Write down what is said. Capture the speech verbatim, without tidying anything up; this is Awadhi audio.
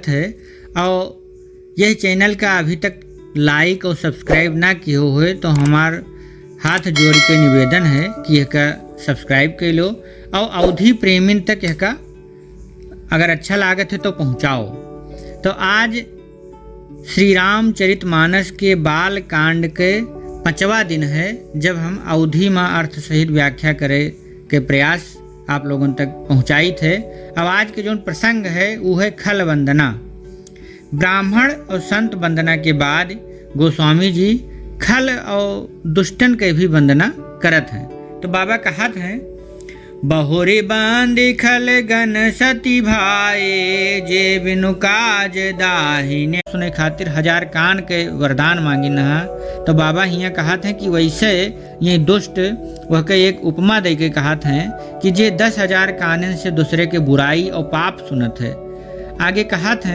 है। और यह channel का अभी तक like और subscribe ना किए हुए तो हमार हाथ जोड़ के निवेदन है कि एका subscribe कर लो और अवधी प्रेमिन तक एका अगर अच्छा लागत है तो पहुँचाओ। तो आज श्री रामचरित मानस के बाल कांड के पाँचवा दिन है, जब हम अवधी मा अर्थ सहित व्याख्या करे के प्रयास आप लोगन तक पहुँचाइत है। अब आज के जौन प्रसंग है, वो है खल वंदना। ब्राह्मण और संत वंदना के बाद गोस्वामी जी खल और दुष्टन के भी वंदना करत हैं। तो बाबा कहत हैं, बहुरी बांध खल गन सती भाए, जे बिनु काज दाहिने। सुने खातिर हजार कान के वरदान मांगिन हा। तो बाबा हियाँ कहत हैं कि वैसे ये दुष्ट वह के एक उपमा दे के कहत हैं कि जे दस हजार कानन से दूसरे के बुराई और पाप सुनत है। आगे कहत हैं,